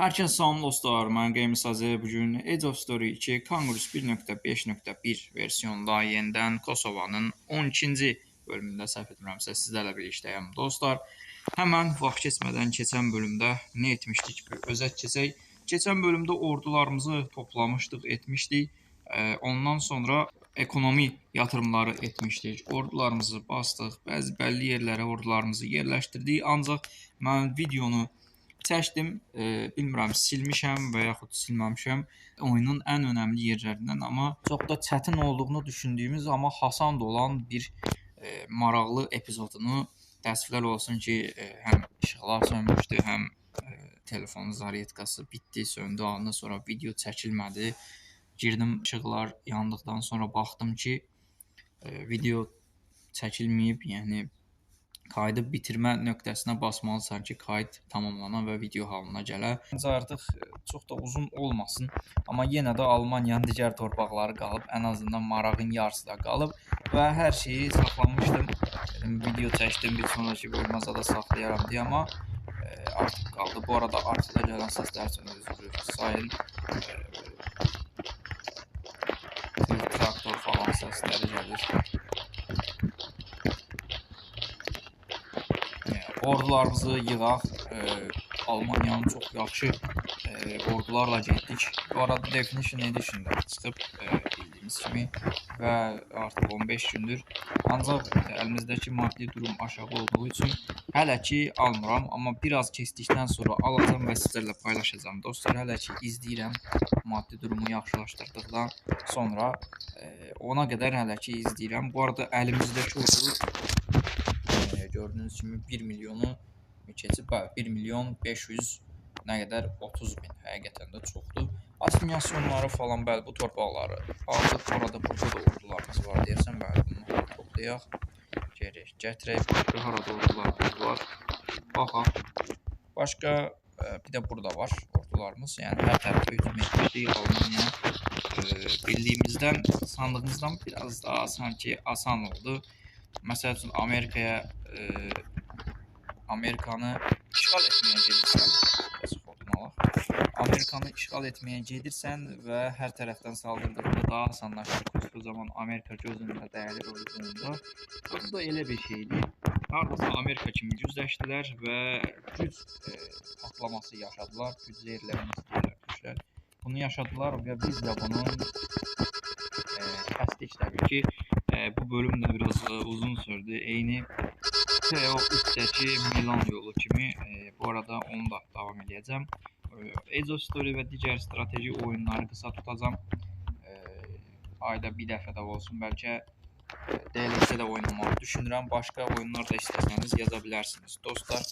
Herkese salam dostlar, mən Gamesazi. Bugün Age of History 2 Conquest 1.5.1 versiyonunda yenidən Kosovanın 12-ci bölümündə səhv etmirəmsə sizlərlə birlikdəyəm dostlar. Həmən vaxt keçmədən keçən bölümdə nə etmişdik? Bir özət keçək. Keçən bölümdə ordularımızı toplamışdıq, etmişdik. Ondan sonra ekonomi yatırımları etmişdik. Ordularımızı bastıq, bəzi bəlli yerlərə ordularımızı yerləşdirdik. Ancaq mən videonu çəkdim, bilmirəm silmişəm və yaxud silməmişəm oyunun ən önəmli yerlərindən, amma çox da çətin olduğunu düşündüyümüz, amma Hasan da olan bir maraqlı epizodunu təəssüflər olsun ki, həm işıqlar sönmüşdü, həm telefonun zaryadkası bitdi, söndü, ondan sonra video çəkilmədi. Girdim, işıqlar yandıqdan sonra baxdım ki, video çəkilməyib, yəni kaydı bitirmə nöqtəsinə basmalısan ki, kayıt tamamlana və video halına gələ. Məncə artıq çox da uzun olmasın, amma yenə də Almaniyanın digər torpaqları qalıb, ən azından marağın yarısı da qalıb və hər şeyi saxlamışdım. Dedim, video çəkdim, bir sonraki bölümə da saxlayaram deyə, amma artıq qaldı. Bu arada arxada gələn səslər üçün üzr sayın. Traktor falan səsləri gəlir. Ordularımızı yığaq. Almaniyanın çox yaxşı ordularla getdik. Bu arada Definition Edition-da çıxıb bildiyimiz kimi və artıq 15 gündür. Ancaq əlimizdəki maddi durum aşağı olduğu üçün hələ ki almıram, amma biraz keçdikdən sonra alacağam və sizlərlə paylaşacağam. Dostlar, hələ ki izləyirəm maddi durumu yaxşılaşdırdıqdan sonra, ona qədər hələ ki izləyirəm. Bu arada əlimizdəki ordu gördüyünüz kimi 1 milyonu keçib, 1 milyon 500 nə qədər 30 min, həqiqətən də çoxdur. Asimilasyonları falan, bəli, bu torpaqları aldıq. Orada burada da ordularımız var deyəsən, bəli, bunları toplayaq, geri gətirək. Başqa harada ordularımız var? Baxaq. Başqa bir də burada var ordularımız. Yəni hər tərəfə hücum etmişdik. Almaniya bildiyimizdən, sandığımızdan biraz daha sanki asan oldu. Məsəl üçün Amerikanı işğal etməyə gedirsən, Amerikanı işğal etməyə gedirsən və hər tərəfdən saldırdığında daha asanlaşır. Bu zaman Amerika gözündə dəyərli olduğunda. Bu da elə bir şeydir. Hardasa Amerika kimi gücləşdilər və güc patlaması yaşadılar. Güc yerlərini istəyirlər türklər. Bunu yaşadılar və biz də bunun kəsdik təbii ki. Bu bölüm də biraz uzun sürdü. Eyni TO3-dəki Milan yolu kimi. Bu arada onu da davam edəcəm. Age of History və digər strateji oyunları qısa tutacağam. Ayda bir dəfə də olsun. Bəlkə DLC də oynamağı düşünürəm. Başqa oyunlar da istəsəniz yaza bilərsiniz. Dostlar,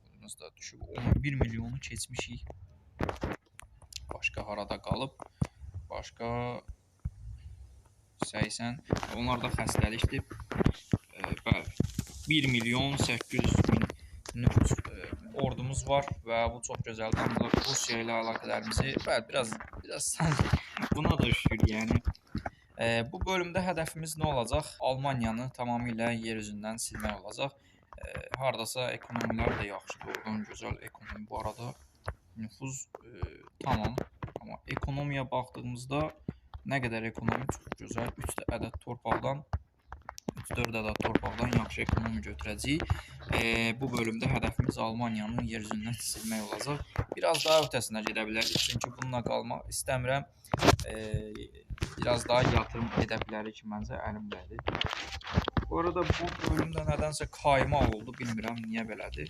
oyunumuz da düşüb 11 milyonu keçmişik. Başqa harada qalıb? Başqa 80. Onlar da xəstəlikdir. Bəli, 1 milyon 800 min nüfus ordumuz var və bu çox gözəldir. Ancaq Rusiya ilə əlaqələrimizi, bəli, biraz sanki buna da şükür, yəni. Bu bölümdə hədəfimiz nə olacaq? Almaniyanı tamamilə yer üzündən silmək olacaq. Hardasa ekonomilər də yaxşıdır, oradan gözəl ekonomi. Bu arada nüfuz tamam, amma ekonomiya baxdığımızda nə qədər ekonomi çox gözəl. 3 ədəd torpaqdan, 3-4 ədəd torpaqdan yaxşı ekonomi götürəcəyik. Bu bölümdə hədəfimiz Almaniyanın yer üzündən silmək olacaq. Biraz daha ötəsinə gedə bilərik, çünki bununla qalmaq istəmirəm. Biraz daha yatırım edə bilərik ki, məncə əlimdədir. Bu arada bu bölümdə nədənsə kayma oldu, bilmirəm niyə belədir.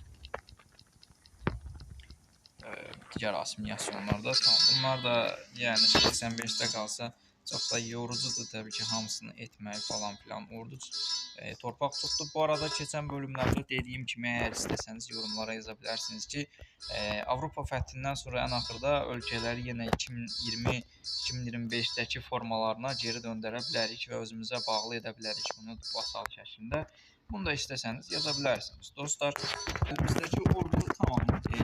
Digər asimilasyonlarda tamam, bunlar da yəni 85-də qalsa çox da yorucudur təbii ki, hamısını etmək falan filan. Ordu torpaq çoxdur. Bu arada keçən bölümlərdə dediyim kimi, əgər istəsəniz yorumlara yaza bilərsiniz ki, Avropa fəthindən sonra ən axırda ölkələri yenə 2020-2025-dəki formalarına geri döndərə bilərik və özümüzə bağlı edə bilərik bunu vasal şəklində. Bunu da istəsəniz yaza bilərsiniz. Dostlar, əlimizdəki ordu tamam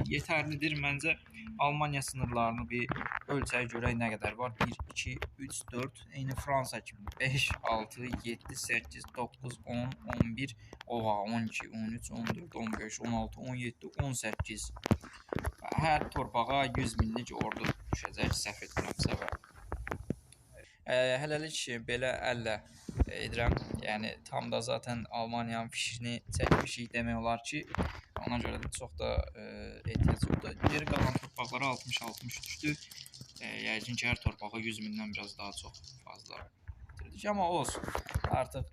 yetərlidir. Məncə Almaniya sınırlarını bir ölçək görək nə qədər var. 1, 2, 3, 4, eyni Fransa kimi. 5, 6, 7, 8, 9, 10, 11, oha, 12, 13, 14, 15, 16, 17, 18. Hər torpağa 100 minlik ordu düşəcək, səhv etmirəmsə və hələlik belə əllə edirəm. Yəni tam da zaten Almaniyanın fişini çəkmişik demək olar ki, ona görə də çox da ehtiyac yoxdur. Geri qalan torpaqlara 60-60 düşdü. Yəqin ki, hər torpağa 100 mindən biraz daha çox fazla bitirdik. Amma olsun, artıq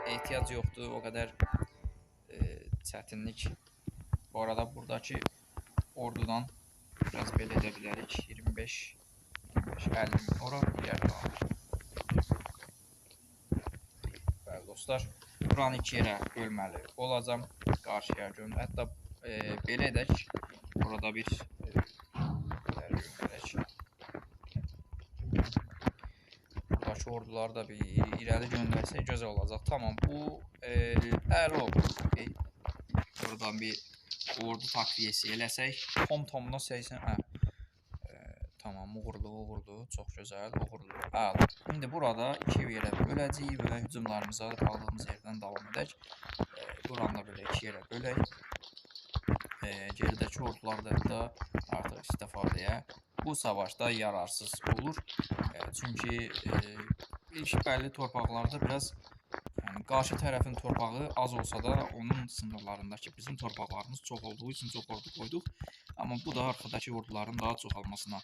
ehtiyac yoxdur, o qədər çətinlik. Bu arada buradakı ordudan biraz belə edə bilərik. 25, 25, 50 min ora, digər qalır. Bəli dostlar, buranı iki yerə bölməli olacam. Qarşıya göndər. Hətta belə edək, burada bir göndərək. Buradakı orduları da bir irəli göndərsək gözəl olacaq. Tamam, bu əla oldu. Okay. Buradan bir ordu takviyesi eləsək, tom-tomuna 80, tamam, uğurlu, uğurlu, çox gözəl, uğurlu, əla. İndi burada iki yerə böləcəyik və hücumlarımıza qaldığımız yerdən davam edək. Buranı da belə iki yerə bölək. Geridəki ordular da artıq istifadəyə bu savaşda yararsız olur. Çünki ilk bəlli torpaqlarda biraz, yəni qarşı tərəfin torpağı az olsa da onun sınırlarındakı bizim torpaqlarımız çox olduğu üçün çox ordu qoyduq. Amma bu da arxadakı orduların daha çox almasına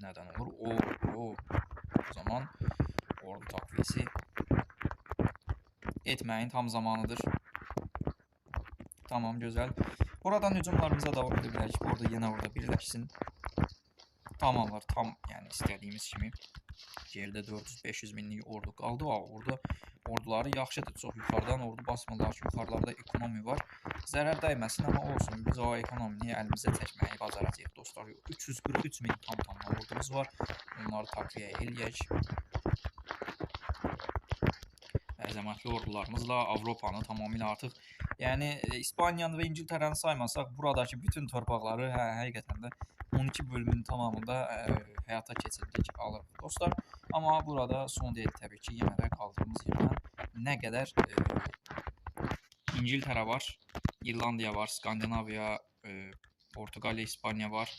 nədən olur. O zaman ordu takviyesi etməyin tam zamanıdır. Tamam, gözəl. Oradan hücumlarımıza davam edə bilərik. Bu orada yenə orada birləşsin. Tamamlar, tam yəni istədiyimiz kimi. Geridə 400-500 minlik ordu qaldı. Orada orduları yaxşıdır. Çox yuxarıdan ordu basmırlar ki, yuxarılarda ekonomi var. Zərər dəyməsin, amma olsun. Biz o ekonomini əlimizə çəkməyi bacaracağıq dostlar. 343 min tam-tamla ordumuz var. Onları takviyə eləyək. Əzəmətli ordularımızla Avropanı tamamilə artıq, yəni İspaniyanı və İngiltərəni saymasaq, buradakı bütün torpaqları həqiqətən də 12 bölümün tamamında həyata keçirdik, alırıq dostlar. Amma burada son deyil təbii ki, yenə də qaldığımız yerdən nə qədər İngiltərə var, İrlandiya var, Skandinaviya, Portuqaliya, İspaniya var.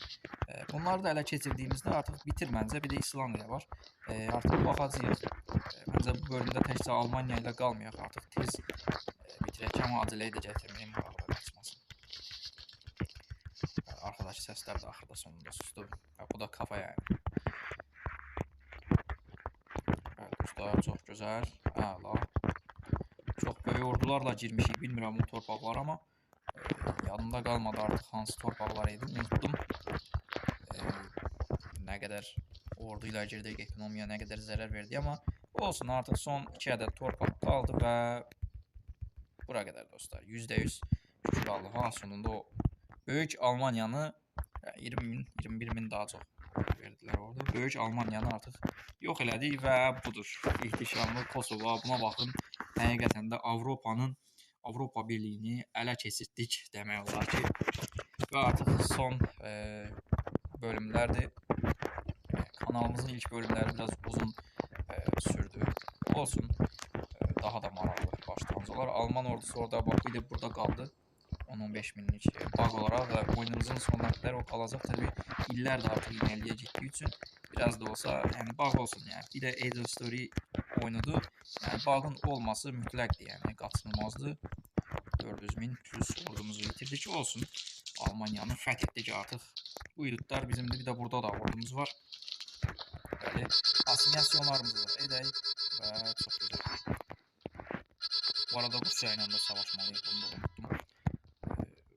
Bunları da ələ keçirdiyimizdə artıq bitir məncə. Bir də İslandiya var. Artıq baxacağıq. Məncə bu bölümdə təkcə Almaniya ilə qalmayaq. Artıq tez bitirək, amma acələ də gətirməyim, maraqda qaçmasın. Arkadaş səslər də axırda sonunda sustu. Bu da kafa yəni. Evet dostlar, çox gözəl. Əla. Çox böyük ordularla girmişik. Bilmirəm o torpaqlar, amma yadımda qalmadı artıq hansı torpaqlar idi, unutdum. Nə qədər ordu ilə girdik, ekonomiya nə qədər zərər verdi, amma olsun, artıq son 2 ədəd torpaq qaldı və bura qədər dostlar. %100 şükür Allaha, sonunda o böyük Almaniyanı 20 min, 21 min daha çox verdilər orada. Böyük Almaniyanı artıq yox elədik və budur. İhtişamlı Kosova, buna baxın, həqiqətən də Avropa Birliyini ələ keçirtdik demək olar ki. Və artıq son bölümlərdir. Kanalımızın ilk bölümləri biraz uzun sürdü. Olsun, daha da maraqlı başlanğıc olar. Alman ordusu orada, bax, bir də burada qaldı. 10-15 minlik bağ olaraq və oyunumuzun sonuna qədər o qalacaq. Təbii illər də artıq irəliyə getdiyi üçün biraz da olsa, yəni bağ olsun. Yəni bir də Age of Story oyunudur. Yəni bağın olması mütləqdir, yəni qaçınılmazdır. 400 min plus ordumuzu bitirdik. Olsun. Almaniyanı fəth etdik artıq. Bu hüdudlar bizimdir. Bir də burada da ordumuz var. Bəli, asimilasyonlarımızı edək və çox gözəl. Bu arada Rusiya ilə də savaşmalıyıq, bunu da unutdum.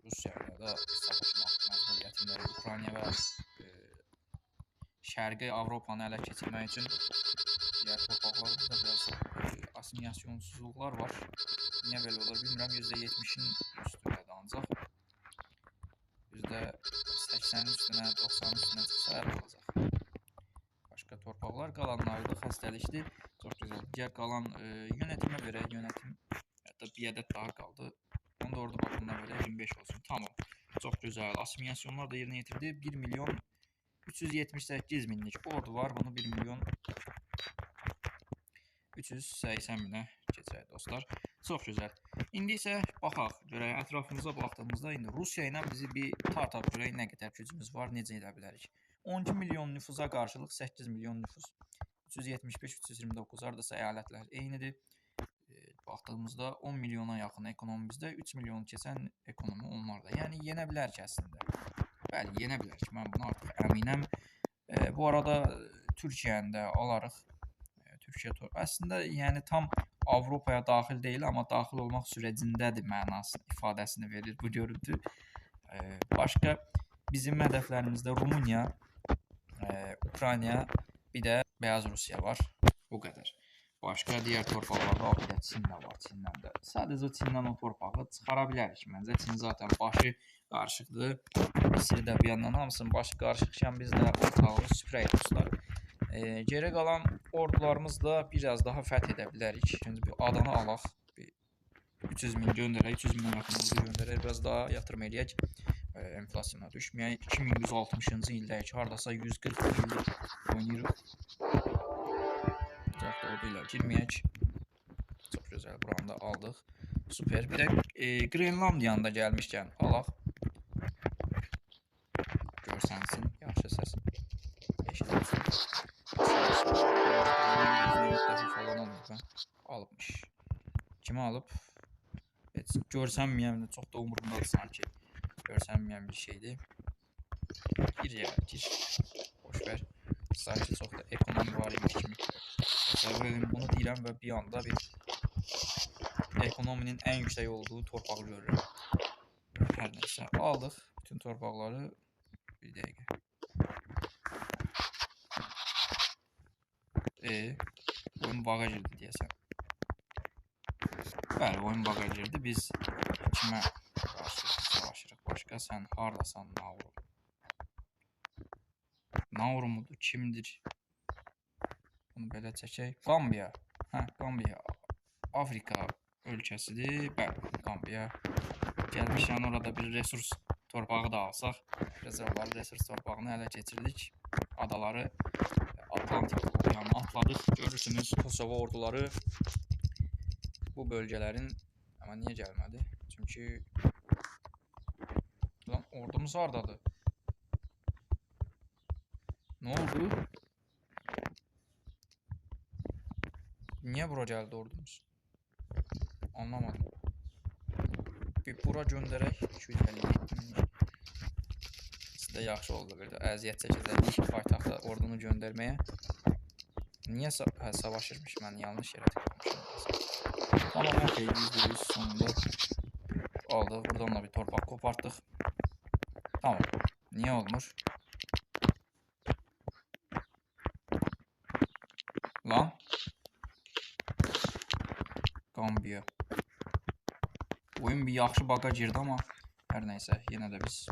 Rusiya ilə də savaşmaq məcburiyyətindəyik. Ukrayna və Şərqi Avropanı ələ keçirmək üçün digər torpaqlarda biraz asimilasyonsuzluqlar var. Niyə belə olur bilmirəm. %70-in üstündədir ancaq. %80-in üstünə, 90-ın üstünə çıxsa ələ olacaq. Başqa torpaqlar qalanları da xəstəlikdir. Çox gözəl. Digər qalan yönetimə verək. Yönetim, hətta bir ədəd daha qaldı. Onu da ordu baxımına verək. 25 olsun. Tamam. Çox gözəl. Asimilasyonlar da yerinə yetirdi. 1 milyon 378 minlik ordu var. Bunu 1 milyon 380 minə keçirək dostlar. Çox gözəl. İndi isə baxaq, görək ətrafımıza baxdığımızda indi Rusiya ilə bizi bir tartaq görək nə qədər gücümüz var, necə edə bilərik. 12 milyon nüfuza qarşılıq 8 milyon nüfus. 375, 329 hardasa əyalətlər eynidir. Baxdığımızda 10 milyona yaxın ekonomi bizdə, 3 milyonu keçən ekonomi onlarda. Yəni yenə bilərik əslində. Bəli, yenə bilərik. Mən buna artıq əminəm. Bu arada Türkiyəni də alarıq. Türkiyə əslində yəni tam Avropaya daxil deyil, amma daxil olmaq sürəcindədir mənası, ifadəsini verir bu görüntü. Başqa bizim hədəflərimizdə Rumıniya, Ukrayna, bir də Beyaz Rusiya var. O qədər. Başqa digər torpaqlarda bir də Çin də var, Çindən də. Sadəcə Çindən o torpağı çıxara bilərik. Məncə Çin zaten başı qarışıqdır. Misir də bir yandan hamısının başı qarışıqkən biz də ortalığı süpürək dostlar. Geri qalan ordularımızla biraz daha fəth edə bilərik. Şimdi bir adanı alaq. Bir 300 min göndərək, 300 minə yaxın ordu göndərək, biraz daha yatırım eləyək. Enflasyona düşməyək. 2160-cı ildəyik, hardasa 140 ildir oynayırıq. Çox da ordu ilə girməyək. Çox gözəl, buranı da aldıq. Super. Bir də Grenlandiyanı da gəlmişkən alaq. Görsənsin, yaxşı səs eşidilsin. Falan olmur, alıbmış. Kimi alıb? Heç görsənməyən, çox da umurumdadır sanki. Görsənməyən bir şeydir. Gir ya, gir. Boş ver. Sanki çox da ekonomi var imiş kimi. Təsəvvür edin, bunu deyirəm və bir anda bir ekonominin ən yüksək olduğu torpağı görürəm. Hər nəysə, aldıq bütün torpaqları. Bir dəqiqə. Oyun bağa girdi deyəsən. Bəli, oyun bağa girdi. Biz kimə qarşı savaşırıq? Başqa sən hardasan, Nauru? Nauru mudur? Kimdir? Bunu belə çəkək. Qambiya. Hə, Qambiya. Afrika ölkəsidir. Bəli, Qambiya. Gəlmişən orada bir resurs torpağı da alsaq. Rezervları, resurs torpağını ələ keçirdik. Adaları Atlantik okeanı atladıq. Görürsünüz, Kosovo orduları bu bölgələrin... Amma niyə gəlmədi? Çünki... Lan, ordumuz hardadır? Nə oldu? Niyə bura gəldi ordumuz? Anlamadım. Bir bura göndərək. 257 min. Əslində yaxşı oldu. Bir də əziyyət çəkəcəkdik paytaxta ordunu göndərməyə. Niyə savaşırmış? Mən yanlış yerə tıklamışım. Tamam, okey. %100 sonunda aldıq. Buradan da bir torpaq kopartdıq. Tamam. Niyə olmur? Lan. Qambiya. Oyun bir yaxşı baqa girdi amma hər nəysə, yenə də biz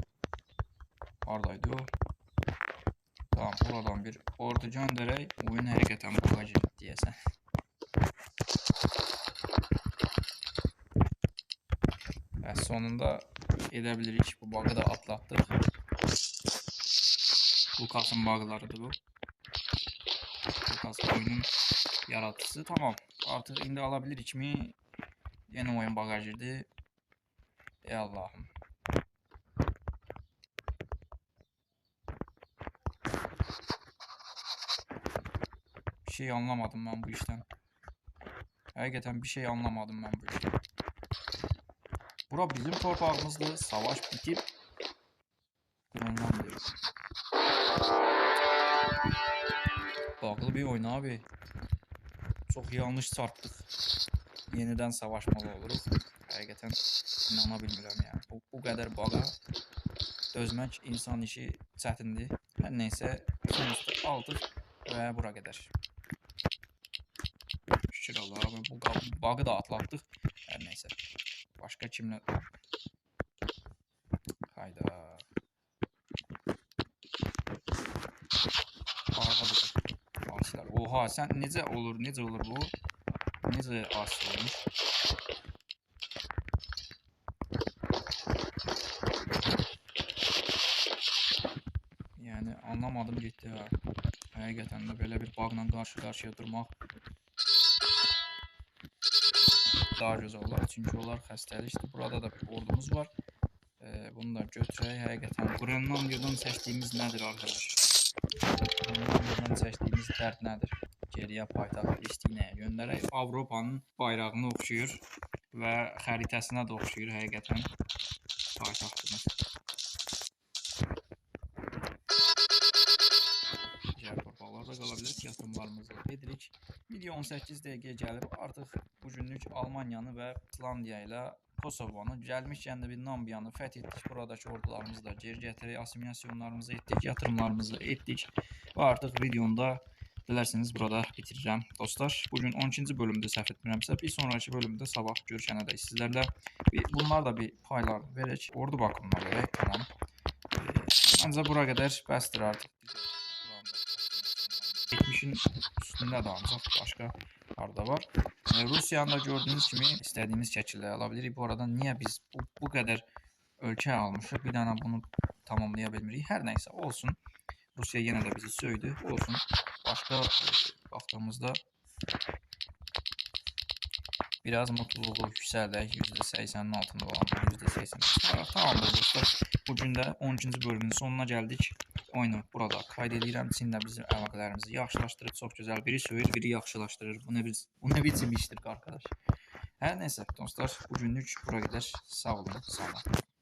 haradaydı o? Tamam, buradan bir ordu göndərək. Oyun həqiqətən baqa girdi deyəsən. Və sonunda edə bilirik. Bu bağı da atlatdıq. Lucas'ın bağlarıdır bu. Lucas oyunun yaratıcısı. Tamam. Artıq indi ala bilirik mi? Yenə oyun bağa girdi. Ey Allahım. Bir şey anlamadım mən bu işdən. Həqiqətən bir şey anlamadım mən bu işdən. Bura bizim torpağımızdır. Savaş bitib. Grenlandiya. Bağlı bir oyun abi. Çox yanlış çarpdıq. Yenidən savaşmalı oluruq. Həqiqətən inana bilmirəm yəni. Bu qədər bağa dözmək insan işi çətindir. Hər neysə, sonuçta aldıq və bura qədər. Şükür Allaha, bu bağı da atlatdıq. Hər neysə. Başqa kimlə? Hayda. Arxadır. Asilər. Oha, sən necə olur? Necə olur bu? Necə asi olmuş? Yəni anlamadım getdi ha. Həqiqətən də belə bir bağla qarşı-qarşıya durmaq daha gözəl olar. Çünki onlar xəstəlikdir. Burada da bir ordumuz var. Bunu da götürək. Həqiqətən Qrenlandiyadan çəkdiyimiz nədir arkadaş? Qrenlandiyadan çəkdiyimiz dərd nədir? Geriyə paytaxt Pristinəyə göndərək. Avropanın bayrağını oxşuyur və xəritəsinə də oxşuyur həqiqətən paytaxtımız. Digər torpaqlar da qala bilər. Yatırımlarımızı edirik. Video 18 dəqiqəyə gəlib. Artıq bu günlük Almaniyanı və İslandiya ilə Kosovonu, gəlmişkən də bir Nambiyanı fəth etdik. Buradakı ordularımızı da geri gətirdik, asimilasyonlarımızı etdik, yatırımlarımızı etdik və artıq videonu da dilərseniz burada bitirirəm. Dostlar, bugün 12-ci bölümdə səhv etmirəmsə, bir sonraki bölümdə sabah görüşənədək sizlərlə. Bunlar da bir paylarını verək, ordu baxımına verək, tamam. Məncə bura qədər bəsdir artıq. 70-in üstündə də ancaq başqa harda var. Rusiyanı da gördüyünüz kimi istədiyimiz şəkildə ala bilirik. Bu arada niyə biz bu qədər ölkə almışıq, bir dənə bunu tamamlaya bilmirik. Hər nəysə olsun. Rusiya yenə də bizi söydü. Olsun. Başqa baxdığımızda biraz mutluluğu yüksəldək. %80-in altında olan %80. Tamamdır dostlar. Bugün də 12-ci bölümün sonuna gəldik. Oyunu burada qayd edirəm. Çinlə bizim əlaqələrimizi yaxşılaşdırıb. Çox gözəl. Biri söyür, biri yaxşılaşdırır. Bu nə biçim işdir qardaş? Hər nəysə dostlar, bugünlük bura qədər. Sağ olun, salamat.